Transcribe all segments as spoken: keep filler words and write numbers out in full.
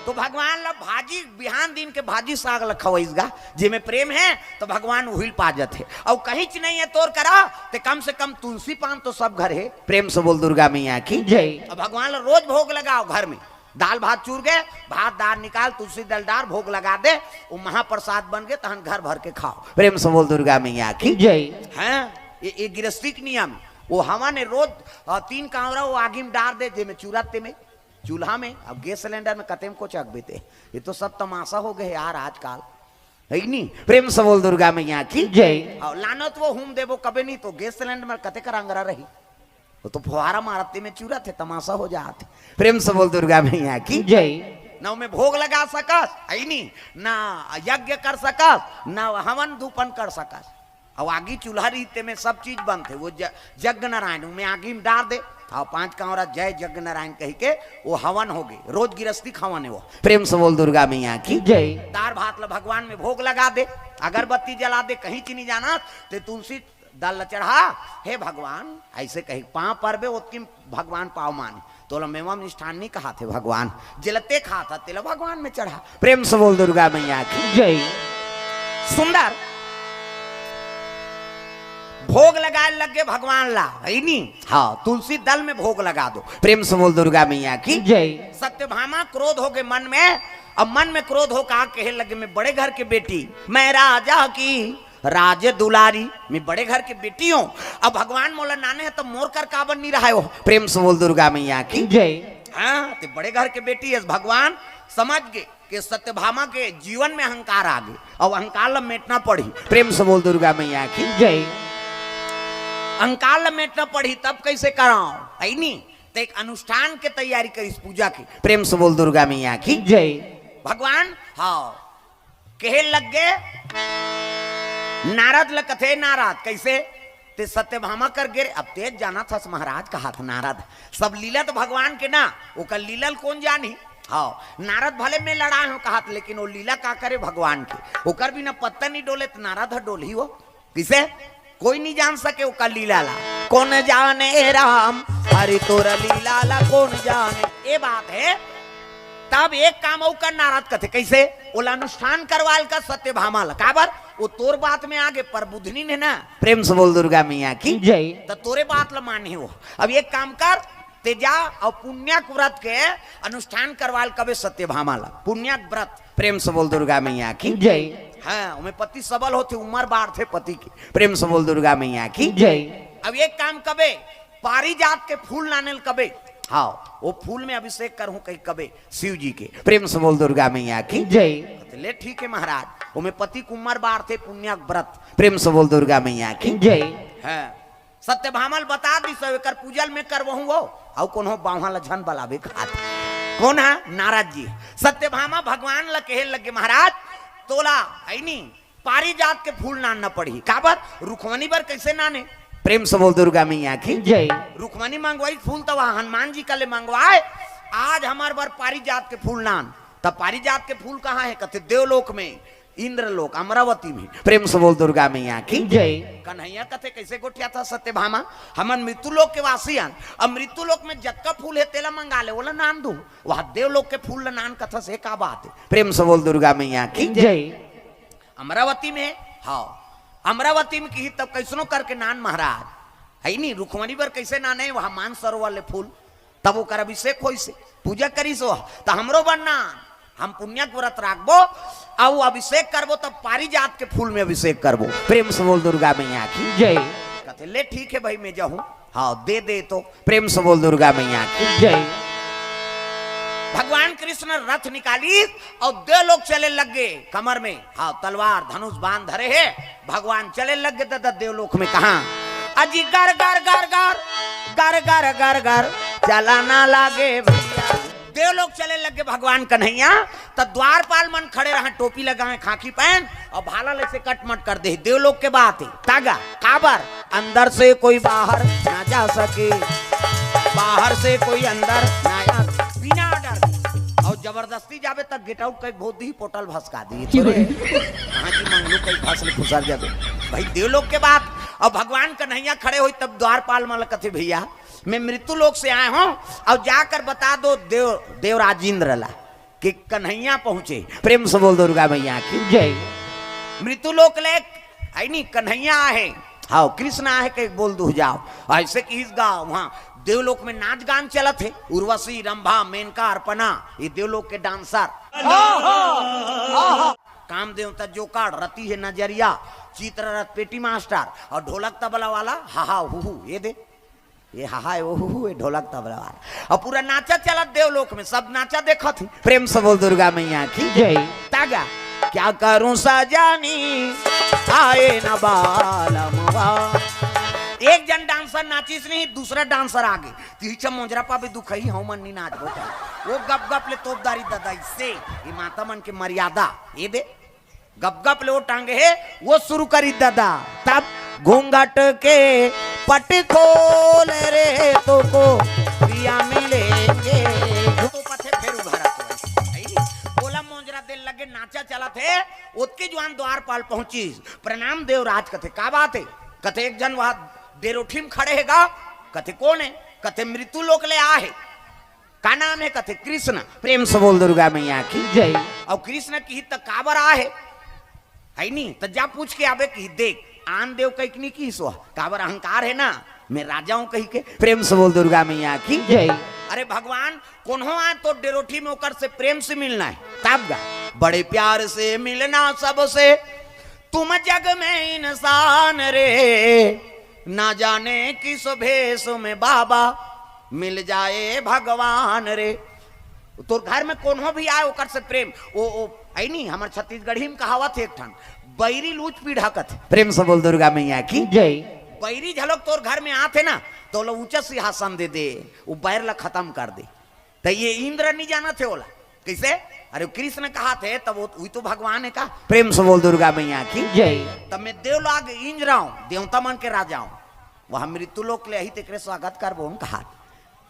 तो भगवान ला भाजी, बिहान दिन के भाजी साग ला खवइस गा, जेमे प्रेम हे, तो भगवान उहिल पा जथे। अउ कहींच नहीं हे तोर करा, ते कम से कम तुलसी पान तो सब घर हे। प्रेम से बोल दुर्गा मैया की जय। अब भगवान ला रोज भोग लगाव घर में, दाल भात चूर गे, भात दार निकाल, तुलसी दल डार, भोग लगा दे, वो महाप्रसाद बन गे, तहन घर भर के खाव। प्रेम से बोल दुर्गा मैया की जय। हैं, ये, ये गिरस्ती के नियम। वो हवन हे रोज, अ, तीन कांवरा वो आगी में डार दे, जेमे चूरा तेमे चूल्हा में, अब गैस सिलेंडर में कते में कोचकबे ते। ये तो सब तमाशा हो गे हे यार आजकल, हे कि नहीं? प्रेम से बोल दुर्गा मैया की जय। अउ लानत वो हूम देबो कबे नहीं तो गैस सिलेंडर में कते कर अंगरा रही, वो तो फुहारा मारत तेमे चूरत हे, तमाशा हो जात हे। प्रेम से बोल दुर्गा मैया की जय। ना ओमे भोग लगा सकस, हे कि नहीं, ना यज्ञ कर सकस, ना हवन धूपन कर सकस। अउ आगी चूल्हा रही, तेमे सब चीज बनथे। वो ज-, जग नारायण, ओमे आगी में डार दे, अउ पांच कांवरा जय जग नारायण कहि के वो हवन हो गे। रोज गिरस्ती के हवन हे वो। प्रेम से बोल दुर्गा मैया की जय। दार भात ला भगवान में भोग लगा दे, अगरबत्ती जला दे, कहींच नहीं जाना, ते तुलसी दल ला चढ़ा, हे भगवान, अइसे कही पांव परबे, ओतकी भगवान पांव माने। तोला मेवा मिष्ठान नहीं कहाथे भगवान, जेला ते खाथा, तेला भगवान में चढ़ा। प्रेम से बोल दुर्गा मैया की जय। सुंदर भोग लगाए लग गे भगवान ला, हे नहीं? हाँ, तुलसी दल में भोग लगा दो। प्रेम से बोल दुर्गा मैया की जय। सत्यभामा क्रोध हो गे मन में, अब मन में क्रोध हो का कहे लगे, मैं बड़े घर के बेटी, मैं राजा की राज दुलारी, मैं बड़े घर के बेटी हूँ। अब भगवान मोला नाने हे, तो मोर कर काबर नहीं रहा हो? प्रेम से बोल दुर्गा मैया की जय। हाँ, ते बड़े घर के बेटी हे, भगवान समझ गे कि सत्यभामा के जीवन में अहंकार आ गे, अउ अहंकार ला मेटना पड़ही। प्रेम से बोल दुर्गा मैया की जय। अहंकार ला मेटना पड़ही, तब कइसे कराव, हे नहीं? ते एक अनुष्ठान के तैयारी करिस पूजा के। प्रेम से बोल दुर्गा मैया की जय। भगवान, हाँ, कहे लग गे, नारद ल कथे, नारद, कइसे? ते सत्यभामा कर गे रे, अब ते जानत हस महाराज कहात नारद, सब लीला तो भगवान के ना, ओकर लीला ल कोन जानही? हाँ, नारद भले मैं लड़ाए हूँ कहात, लेकिन वो लीला का करे भगवान के, ओकर बिना पत्ता नहीं डोले, तो नारद ह डोलही वो। किसे? कोई नहीं जान सके ओकर लीला ला। कौन जाने राम हरि तोर लीला ला कौन जाने। ये बात हे। तब एक काम अउ कर नारद कथे, कइसे? ओला अनुष्ठान करवाल का सत्यभामा ला। काबर? वो तोर बात में आगे पर बुधनी ने ना। प्रेम से बोल दुर्गा मैया की जय। त तोरे बात ला माने हो। अब एक काम कर, ते जा अउ पुण्याक व्रत के अनुष्ठान करवाल कबे सत्यभामा ला। पुण्याक व्रत। प्रेम से बोल दुर्गा मैया की जय। हाँ, ओमे पति सबल होथे, उमर बाढ़थे पति के। प्रेम से बोल दुर्गा मैया की जय। अब एक काम कबे, पारिजात के फूल लाने ल कबे, हाँ, वो फूल में अभिषेक करहूं कही कबे शिव जी के। प्रेम से बोल दुर्गा मैया की जय। ले ठीक हे महाराज, ओमे पति के उमर बाढ़थे, पुण्याक व्रत। प्रेम से बोल दुर्गा मैया की जय। हाँ, सत्यभामा ल बता दिस, एकर पूजा ल मैं करवहूं वो, अउ कोनो बावहा ल झन बलाबे कहात। कोन ह? नारद जी। सत्यभामा भगवान ल कहे लगे, महाराज, तोला, हे नहीं, पारिजात के फूल नानना पड़ही। काबर? रुखमनी बर कइसे नाने? प्रेम से बोल दुर्गा मैया की जय। रुखमनी मंगवाई फूल, त वह हनुमान जी का ले मंगवाए, आज हमर बर पारिजात के फूल नान। तब पारिजात के फूल कहाँ हे? कथे देवलोक में, इंद्रलोक, अमरावती में। प्रेम से बोल दुर्गा मैया की जय। कन्हैया कथे, कइसे गोठियाथा सत्यभामा, हमन मृत्यु लोक के वासी हन, अब मृत्यु लोक में जतका फूल हे तेला मंगा ले, ओला नान दूं, वह देवलोक के फूल ला नान कथस, हे का बात हे? प्रेम से बोल दुर्गा मैया की जय। अमरावती में, हाँ, अमरावती में किही तब कइसनो करके नान महाराज, हे नहीं, रुखमनी बर कइसे नाने, वह मानसरोवर ले फूल, तब ओकर अभिषेक होइस, पूजा करिस वह, त हमरो बर नान, हम पुण्याक व्रत राखबो, अउ अभिषेक करबो, तब पारिजात के फूल में अभिषेक करबो। प्रेम से बोल दुर्गा मैया की जय। कथे, ले ठीक हे भाई, मैं जाहूं, हाँ, दे दे तो। प्रेम से बोल दुर्गा मैया की जय। भगवान कृष्ण रथ निकालिस अउ देवलोक चले लग गे, कमर में, हाँ, तलवार धनुष बाण धरे हे। भगवान चले लग गे दादा देवलोक में। कहाँ? अजी गर गर गर गर, गर गर गर गर, चलाना लागे भैया। देवलोक चले लग गे भगवान कन्हैया, त द्वारपाल मन खड़े रहा, टोपी लगाए, खाकी पहन, अउ भाला ले से कटमट कर दे। देवलोक के बात हे, तागा, काबर? अंदर से कोई बाहर ना जा सके, बाहर से कोई अंदर ना आ, बिना order के। अउ जबरदस्ती जाबे त get out कई भोत ही पोटल भसका दी। क्यों रे? कहाँ की मंगलू कई भस ले खुसर जाबे। भाई देवलोक के बात। अउ भगवान कन्हैया खड़े होई तब द्वारपाल मन ल कथे, भैया, मैं मृत्यु लोक से आए हूँ, अउ जाकर बता दो देव, देवराज इंद्र ला, कि कन्हैया पहुंचे। प्रेम से बोल दुर्गा मैया की। जय। मृत्यु लोक ले, आई नी, कन्हैया आहे, हाँ, कृष्ण आहे के बोल दू जाओ। ऐसे किहिस गा, वहां देवलोक में नाच गान चलत हे। उर्वशी, रंभा, मेनका, अर्पणा, ये देवलोक के डांसर। कामदेव त जोकाड़, रति हे नजरिया, चित्ररथ पेटी मास्टर, और ढोलक तबला वाला हाहा हुहू, ये दे, ये हाहा, ये हुहू, ये ढोलक तबला वाला। और पूरा नाचा चलत देवलोक में, सब नाचा देखत ही। प्रेम से बोल दुर्गा मैया की। जय। तागा, क्या करूं सजनी, आए न बालमवा। एक जन डांसर नाचिस नहीं, दूसरा डांसर आगे, तिहिचा मोंजरा पा भी दुखई, हूं मन नी नाचबो का। वो गप गप ले तोपदारी ददा, इससे ये माता मन के मर्यादा, ये दे, गप गप ले वो टांगे हे, वो शुरू करी ददा। तब घूंघट के पट खोल रे, तो को पिया मिलेंगे। तो पथे फेर उघारा तो है, है नी? बोला मोंजरा देन लगे, नाचा चलत हे, ओतके जुआन द्वारपाल पहुंची। प्रणाम देवराज कथे, का बात है? कथे एक जन वहां डेरोठी में खड़े हे गा। कथे कौन है? कथे मृत्यु लोक ले आ है। का नाम है? कथे कृष्ण। प्रेम से बोल दुर्गा मैया की। जय। और कृष्ण किहिस त काबर आहे, है नी? त जा पूछ के आबे किहिस, देख, आन देव कहिके नी किहिस, काबर अहंकार है ना, मैं राजा हूं कहिके। प्रेम से बोल दुर्गा मैया की। जय। अरे भगवान, कोनो आय तो डेरोठी में ओकर से प्रेम से मिलना है, तब गा। बड़े प्यार से मिलना सबसे, तुम जग में इंसान रे, ना जाने किस भेष में बाबा, मिल जाए भगवान रे। तोर घर में कोनो भी आए, ओकर से प्रेम। ओ, ओ, आई नी, हमर छत्तीसगढ़ी में कहावत हे एक ठन, बैरी लूच पीढ़ा कथे। प्रेम से बोल दुर्गा मैया की। जय। बैरी झलक तोर घर में आथे ना, तो ओला ऊंचा सिंहासन दे दे, वो बैर ला खत्म कर दे। त ये इंद्र नहीं जानत हे ओला। कैसे? अरे कृष्ण कहाथे, तब वो, वही तो भगवान है का? प्रेम से बोल दुर्गा मैया की। जय। तब मैं देवलोक इंद्र हूं, देवता मन के राजा हूं। वहां मृत्यु लोक ले आही, तेकरे स्वागत करबो हम कहा।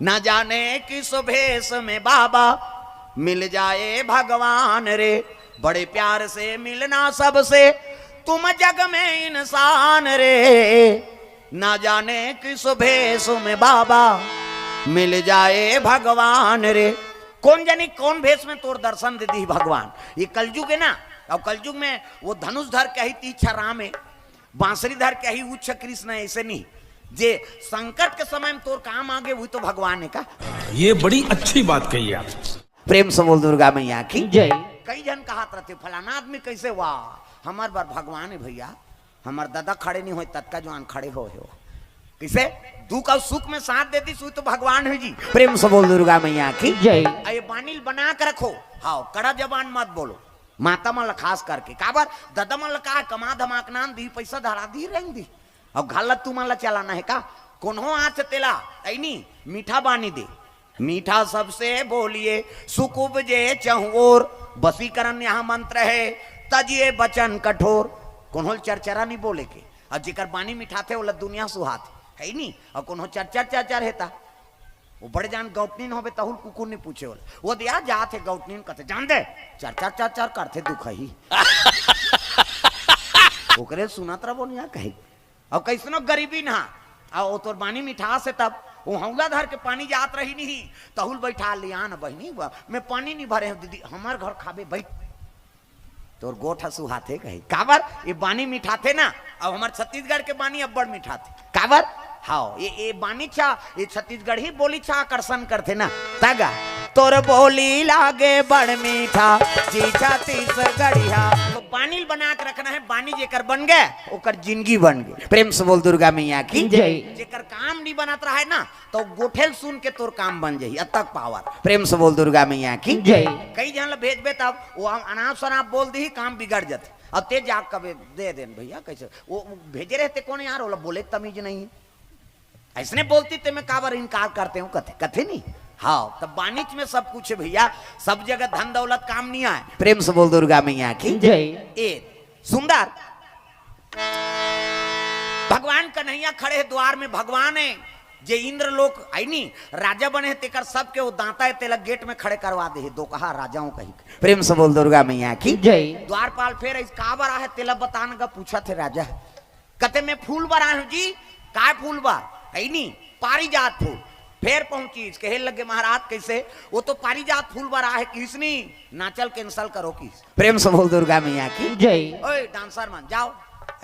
ना जाने किस भेष में बाबा, मिल जाए भगवान रे, बड़े प्यार से मिलना सबसे, तुम जग में इंसान रे, ना जाने किस भेष में बाबा, मिल जाए भगवान रे। कौन जानी कौन भेष में तोर दर्शन दे दी भगवान। ये कलयुग है ना, और कलयुग में वो धनुष धर के ही तीछा राम है, बांसुरी धर के ही उच्च कृष्ण है, ऐसे नहीं। जे संकट के समय में तोर काम आगे, वही तो भगवान है का। ये बड़ी अच्छी बात कही आप। प्रेम से बोल दुर्गा मैया की। जय। कई जन कहत रहते, "फलाना आदमी कैसे?" वाह, हमर बर भगवान है भैया, हमर दादा खड़े नहीं होय, ततका जुआन खड़े होय हो। किसे? दुख और सुख में साथ दे दी, सुई तो भगवान है जी। प्रेम से बोल दुर्गा मैया की। जय। अये बानी ल बना के रखो, हाँ, कड़ा जबान मत बोलो। माता मन ला खास करके, काबर? दादा मन ला का कमा धमा के नाम दी, पैसा धरा दी, रंग दी। अब घर ला तुमन ला चलाना है का? कोनो आछ तेला, ऐनी, मीठा बानी दे। मीठा सबसे बोलिए, सुख उपजे चहुओर। वशीकरण यहाँ मंत्र है, तजिए वचन कठोर। कोनो ल चरचरा नहीं बोले के। अब जेकर बानी मिठाथे, ओला दुनिया सुहाथे, है नी? और कोनो चरचर चरचर हेता, वो बड़े जान गौटनीन होबे, तहुल कुकुर नहीं पूछे ओला। वो दिया जात है गौटनीन कथे, "जान दे, चरचर चरचर करथे दुखही।" ओकरे सुनत रहो निया कहे। और कैसनो गरीबी ना, आ वो तोर बानी मिठास है तब, वो हौला धर के पानी जात रही नहीं, तहुल बैठा लिया ना बहिनी, बा-, "मैं पानी नहीं भरे हूँ दीदी, हमार घर खाबे बैठ।" तोर गोठ ह सुहाथे कही। काबर? ये बानी मिठाथे ना, अब हमर छत्तीसगढ़ के बानी अब्बड़ मिठाथे। काबर? हाव, ये, ये बानी छा, ये छत्तीसगढ़ी बोली छा आकर्षण करथे ना। तागा, तोर बोली लागे बड़ मीठा, जी छत्तीसगढ़िया। तो बानी ल बना के रखना है, बानी जेकर बन गए, ओकर जिंदगी बन गए। प्रेम से बोल दुर्गा मैया की। जय। जेकर काम नहीं बनत रहा है ना, तो गोठेल सुन के तोर काम बन जाही, अतक पावर। प्रेम से बोल दुर्गा मैया की। जय। कई झन ल भेजबे तब वो अनाप शनाप बोल दी, काम बिगड़ जाथे। अब ते जाके कबे दे देन भैया, कैसे वो, वो भेजे रहते कौन यार, ओला बोले तमीज नहीं। ऐसने बोलती ते मैं काबर इनकार करते हूँ, कथे, कथे नहीं। हाँ, तब बानिच में सब कुछ है भैया, सब जगह धन दौलत काम नहीं आए। प्रेम से बोल दुर्गा मैया की। जय। ए सुंदर भगवान कन्हैया खड़े हे द्वार में, भगवान है जे इंद्र लोक आईनी राजा बने हे, तेकर सबके वो दांता है, तेला गेट में खड़े करवा दे हे, दोकहा राजाओं कही। प्रेम से बोल दुर्गा मैया की। जय। द्वारपाल फेर इस काबर आहे, तेला बतान का पूछा थे राजा, कते मैं फूल बर आए हूँ जी, काय फूल बर? है नी, पारिजात फूल। फेर पहुंचिस, कहे लगे, महाराज, कैसे? वो तो पारिजात फूल बर आहे, किहिस नी, नाचल cancel करो, किहिस। प्रेम से बोल दुर्गा मैया की। जय। ओए, dancer मन, जाओ।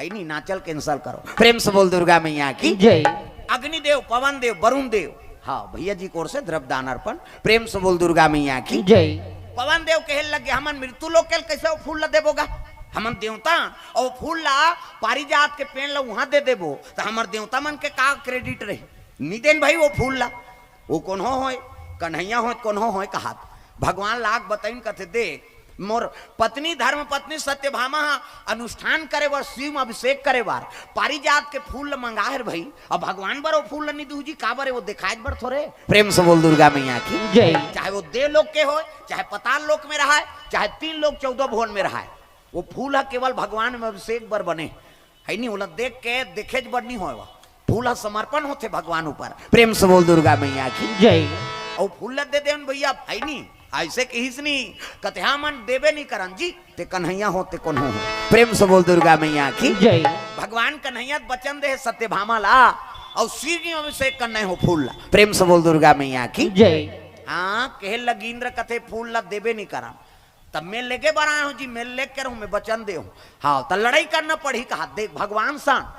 है नी, नाचल cancel करो। प्रेम से बोल दुर्गा मैया की। जय। अग्निदेव, पवन देव, वरुण देव, हाँ, भैया जी की ओर से द्रव्य दान अर्पण। प्रेम से बोल दुर्गा मैया की। जय। पवन देव कहे लगे, हमन मृत्यु लोक के कैसे वो फूल ला देबो गा? हमन देवता, और वो फूल ला, पारिजात के पेड़ ला वहां दे देबो, तो हमर देवता मन के का credit रही? नी देन भाई वो फूल ला। वो कोनो होय, कन्हैया होय, कोनो होय कहात। भगवान लाग बताइन, कथे, दे, मोर पत्नी, धर्म पत्नी सत्यभामा ह अनुष्ठान करे बर, शिव म अभिषेक करे बर पारिजात के फूल ल मंगाहे भाई। अब भगवान बर वो फूल ल नी दूजी, काबर हे? वो देखाए बर थोरे। प्रेम से बोल दुर्गा मैया की। जय। चाहे वो देव लोक के होय, चाहे पाताल लोक में रहाय, चाहे तीन लोक चौदह भुवन में रहाय, वो फूल ह केवल भगवान में अभिषेक बर बने। है नी, ओला देख के देखेच बर नी होय, वो फूल ह समर्पण होथे भगवान ऊपर। प्रेम से बोल दुर्गा मैया की। जय। और फूल ला दे देवन भैया, है नी, ऐसे कहिस नी, कथे, हमन देबे नी करन जी, ते कन्हैया हो, ते कोनो हो। प्रेम से बोल दुर्गा मैया की। जय। भगवान कन्हैया वचन दे सत्यभामा ला, और शिव जी अभिषेक करने हो फूल ला। प्रेम से बोल दुर्गा मैया की। जय। हाँ, कहे लगे इंद्र, कथे, फूल ला देबे नी करन। तब मैं लेके बर आए हूँ जी, मैं लेके रहूँ, मैं वचन दे हूँ। हाँ, तो लड़ाई करना पड़ी, कहा, देख, भगवान सन,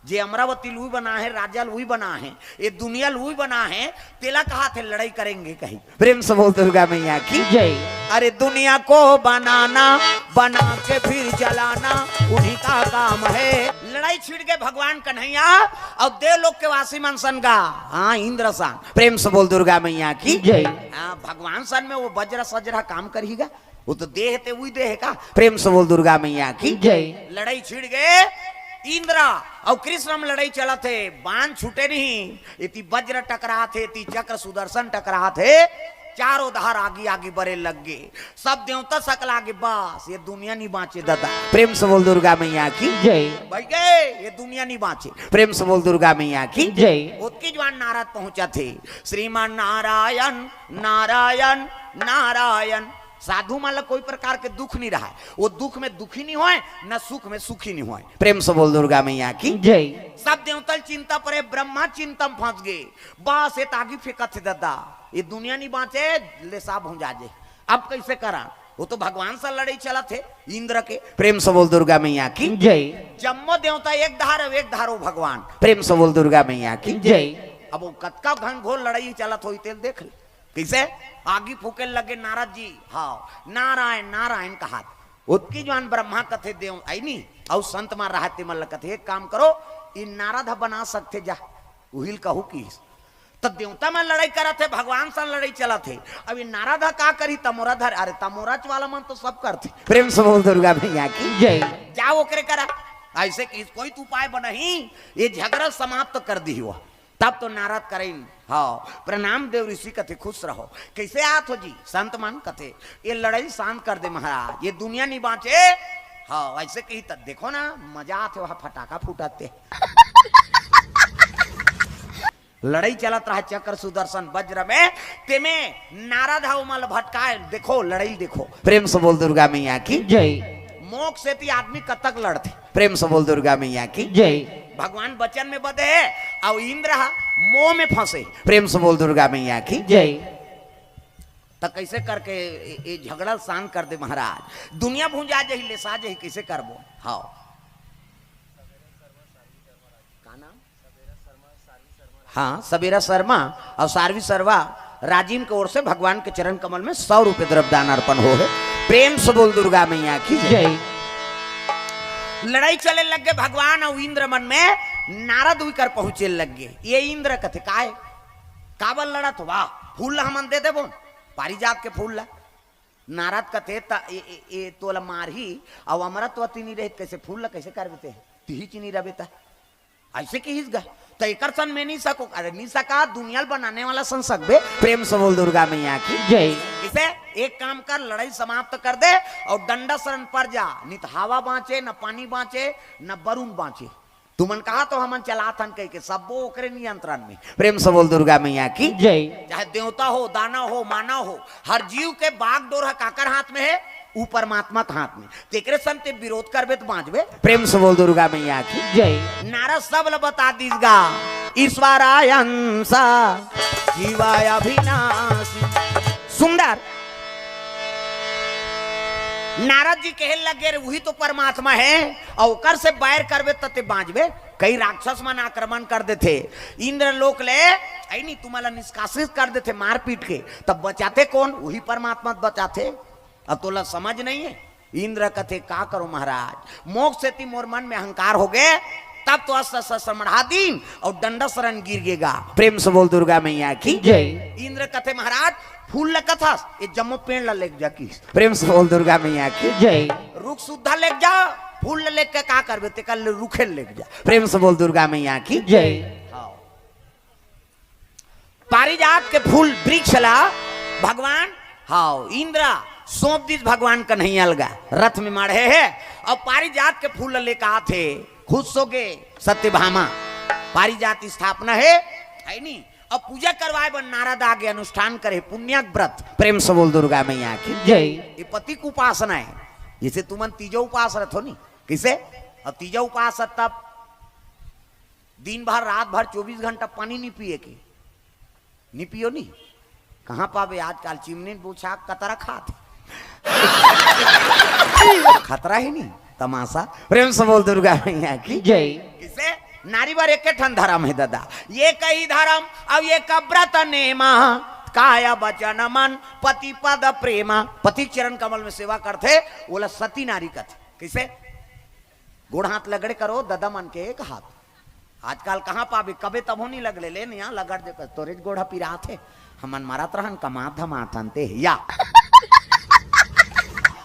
जे अमरावती ल उही बनाहे, राजा ल उही बनाहे, ये दुनिया ल उही बनाहे, तेला कहाथे लड़ाई करेंगे कही। प्रेम से बोल दुर्गा मैया की। जय। अरे दुनिया को बनाना, बना के फिर जलाना, उन्हीं का काम है। लड़ाई छिड़ के भगवान कन्हैया और देव लोक के वासी मन सन गा, हाँ, इंद्र सन। प्रेम से बोल दुर्गा मैया की। जय। हाँ, भगवान सन में वो वज्र सज्र काम करही गा। वो तो देह ते उही देह का। प्रेम से बोल दुर्गा मैया की। जय। लड़ाई छिड़ गे इंद्र और कृष्ण में लड़ाई चलत हे, बाण छूटे नहीं, एती वज्र टकरात हे, एती चक्र सुदर्शन टकरात हे, चारों धार आगी आगी बरे लग गे। सब देवता सकला गे, बस ये दुनिया नी बाँचे दादा। प्रेम से बोल दुर्गा मैया की। जय। भाई गे, ये दुनिया नी बाँचे। प्रेम से बोल दुर्गा मैया की। जय। ओतकी जुवार नारद पहुंचत हे, श्रीमान नारायण, नारायण, नारायण। साधु मन ला कोई प्रकार के दुख नी रहाय, वो दुख में दुखी नी होय, न सुख में सुखी नी होय। प्रेम से बोल दुर्गा मैया की। जय। सब देवता ल चिंता परे, ब्रह्मा चिंता में फंस गे, बस ये त आगी फेंकत हे दादा, ये दुनिया नी बाँचे, लेसा भुंजा जे। अब कैसे करा? वो तो भगवान से लड़ाई चलत हे इंद्र के। प्रेम से बोल दुर्गा मैया की। जय। जम्मो देवता एक धार, एक धार वो भगवान। प्रेम से बोल दुर्गा मैया की। जय। अब वो कतका घनघोर लड़ाई चलत होही तेल देख ले। कैसे? आगी फूके लगे नारद जी, हाँ, नारायण, नारायण कहात। ओतकी जुवार ब्रह्मा कथे देव, आई नी, अउ संत मन रहाय ते मन ल कथे, एक काम करो, ई नारद ह बना सकथे जा, उही ल कहू किहिस। त देवता मन लड़ाई करत हे, भगवान सन लड़ाई चलत हे। अब ई नारद ह का करही? तमोरा धर, अरे तमोराच वाला मन तो सब करथे। प्रेम से बोल दुर्गा मैया की। जय। जाओ ओकरे करा। ऐसे किहिस, कोई तो उपाय बनही, ये झगड़ा समाप्त कर दिही वो। तब तो नारद करेन, हाँ, प्रणाम देव ऋषि, कथे खुश रहो। कैसे आत हो जी? संत मन कथे, ये लड़ाई शांत कर दे महाराज, ये दुनिया नी बाँचे। हाँ, ऐसे कही त देखो ना, मजा आथे, वहाँ फटाका फूटत हे। लड़ाई चलत रहा, चक्र सुदर्शन वज्र में, तेमे नारद ह ओमन ल भटकाय, देखो लड़ाई देखो। प्रेम से बोल दुर्गा मैया की। जय। मोक्ष सेती आदमी कतक लड़थे। प्रेम से बोल दुर्गा मैया की। जय। भगवान वचन में बंधे हे, अउ इंद्र ह मोह में फंसे। प्रेम से बोल दुर्गा मैया की। जय। त कैसे करके ये, ये झगड़ा शांत कर दे महाराज? दुनिया भुंजा जही, लेसा जही, कैसे करबो? हाँ। का नाम? हाँ, सवेरा शर्मा और सारवी शर्मा राजिम के ओर से भगवान के चरण कमल में सौ रुपये द्रव्य दान अर्पण हो हे। प्रेम से बोल दुर्गा मैया की जय। जय। लड़ाई चले लग गे भगवान अउ इंद्र मन में, नारद उही कर पहुंचे लग गे। ये इंद्र कथे, "काय? काबर लड़त हो? वाह, फूल ला हमन दे देबो, पारिजात के फूल ला।" नारद कथे, "त ए, ए, ए तोला मारही, अउ अमरत्वती नी रहित, कैसे फूल ला कैसे करबे ते? तिही च नी रबे त।" ऐसे किहिस गा। त एकर सन में नी सको, अरे नी सका, दुनिया ल बनाने वाला सन सकबे। प्रेम से बोल दुर्गा मैया की जय। इसे एक काम कर, लड़ाई समाप्त कर दे अउ डंडा शरण पर जा, नी त हवा बाँचे, न पानी बाँचे, न वरुण बाँचे। तुमन कहा तो हमन चलाथन कहिके, सब्बो ओकरे नियंत्रण में। प्रेम से बोल दुर्गा मैया की जय। चाहे देवता हो, दानव हो, मानव हो, हर जीव के बागडोर ह काकर हाथ में हे? ऊ परमात्मा के हाथ में। तेकरे संग ते विरोध करबे त बांचबे। प्रेम से बोल दुर्गा मैया की। जय। नारद सब ल बता दीस गा, ईश्वरायंस जीवाय अभिनाशी। सुंदर। नारद जी कहे लगे, रे, वही तो परमात्मा है, और ओकर से बैर करबे त ते बांचबे। कई राक्षस मन आक्रमण कर देथे इंद्रलोक ले, ऐ नी, तुम्हारा निष्कासित कर देथे मारपीट के, तब बचाथे कौन? वही परमात्मा बचाथे। अब तोला समझ नहीं है। इंद्र कथे, का करो महाराज, मोक्ष सेती मोर मन में अहंकार हो गए, तब तो अस्त्र शस्त्र मढ़ा दीन और डंडा शरण गिर गेगा। प्रेम से बोल दुर्गा मैया की। जय। इंद्र कथे, महाराज, फूल ल कथस, ये जम्मो पेड़ ल लेके जा किस। प्रेम से बोल दुर्गा मैया की। जय। रुख सुद्धा लेके जा, फूल ल लेके का करबे, तेकर ले रुखे ल लेके जा। प्रेम से बोल दुर्गा मैया की। जय। हाँ। पारिजात के फूल वृक्ष ला भगवान, हाँ, इंद्र सौंप दिस भगवान कन्हैया लगा, रथ में माढ़े हे, और पारिजात के फूल लेके आथे, खुश हो गए सत्यभामा। पारिजात स्थापना है, है नी? अब पूजा करवाए बर नारद आगे अनुष्ठान करे, पुण्यक व्रत। प्रेम से बोल दुर्गा मैया की। जय। ये पति की उपासना है, जैसे तुमन तीजा उपास रथो नी, किसे? अब तीजा उपास है तब दिन भर, रात भर, चौबीस घंटा पानी नहीं पिए के, नहीं पियो नहीं। कहाँ पाबे आजकल चिमनी बूछा कतरा खात। खतरा ही नहीं, तमाशा। प्रेम से बोल दुर्गा मैया की। जय। किसे? नारी बर एक ठन धर्म है दादा, ये कही धर्म, अब ये का व्रत नेमा, काय वचन मन पति पद प्रेमा। पति के चरण कमल में सेवा करथे, ओला सती नारी कथे। किसे? गोड़ हाथ लगड़े करो, ददा मन के एक हाथ। आजकल कहाँ पाबे, कबे तभो नहीं लगले, ले नया लगड़ दे, तोरे गोड़ पिरात है, हमन मरत रहन, कमात धमात हन ते, या।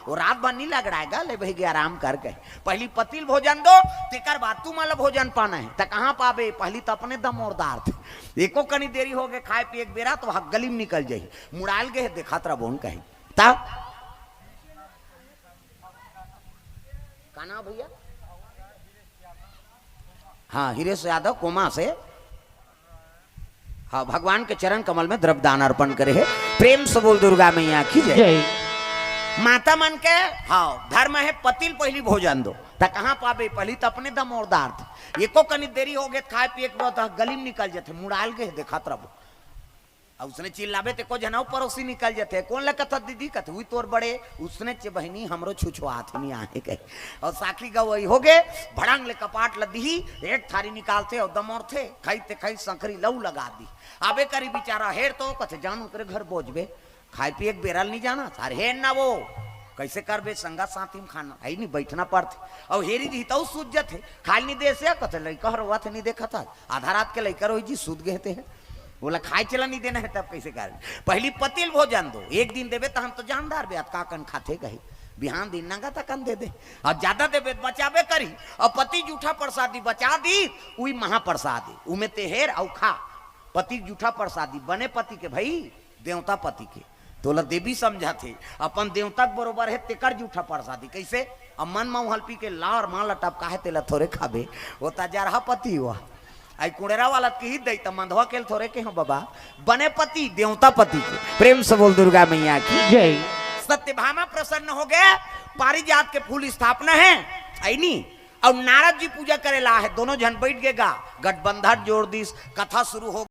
वो रात भर नहीं लगड़ाएगा, ले भाई गे आराम करके। पहली पति ल भोजन दो, तेकर बाद तुमन ल भोजन पाना है। त कहाँ पाबे, पहली त अपने दमोरदार थे। एको कनी देरी हो गए, खाए पिए के बेरा, तो वहाँ गली में निकल जाही। मुड़ाल गए, देखत रह बोन कहीं। त का नाम भैया? हाँ, हिरेश यादव कोमा से। हाँ, भगवान के चरण कमल में द्रव्य दान अर्पण करे है। प्रेम से बोल दुर्गा मैया की जय। जय। माता मन के, हाँ, धर्म है पति ल पहली भोजन दो। त कहाँ पाबे, पहली त अपने दमोरदार थे। एको कनी देरी हो गए, खाए पिए के बाद गली में निकल जाते, मुड़ाल गए, देखत रह बोन। अउ उसने चिल्लाबे ते को जनऊ पड़ोसी निकल जाते, कौन लगत दीदी? कथे, "उई तोर बड़े।" उसने चे बहिनी हमरो छुछुआत नहीं आहे कहे। अउ साखी गवई हो गे, भड़ंग ले कपाट ल दिही, एक थारी निकालथे अउ दमोरथे, खई ते खई संकरी लऊ लगा दी। आबे करी बेचारा हेर तो कथे, "जान उतरे घर बोझबे, खाए पिए के बेरा ल नहीं जाना, अरे हेर ना वो।" कैसे करबे, संगा साथी में खाना है नहीं, बैठना पड़थे। अउ हेरी दिही तऊ सूझ जथे, खाल नहीं दे से, कथे, "लइका हर रोवत नहीं देखत है।" आधा रात के लइका रोई जी, सूत गए ते है। बोला, "खाए चला नहीं देना है, तब कैसे कर?" पहली पति ल भोजन दो, एक दिन देबे त हम तो जानदार बे, अतका कन खाथे कही, बिहान दिन नंगा तकन दे दे, और ज्यादा देबे त बचाबे करी, और पति जूठा प्रसादी बचा दी, उई महाप्रसादी, उमे ते हेर अउ खा। पति के जूठा प्रसादी, बने पति के भाई, देवता पति के, तोला देवी समझा थे, अपन देवता के बरोबर है, तेकर जूठा प्रसादी। कैसे? अब मन म हल्पी के लार मां लटपका है, तेला थोरे खाबे, वो त जरहा पति हुआ। आई कुड़ेरा वाला कही दई त मंधवा केल थोरे के हो बाबा, बने पति, देवता पति के। प्रेम से बोल दुर्गा मैया की जय। सत्यभामा प्रसन्न हो गए, पारिजात के फूल स्थापना है, ऐनी। और नारद जी पूजा करे ला है, दोनों झन बैठ गए गा, गठबंधन जोड़ दिस, कथा शुरू हो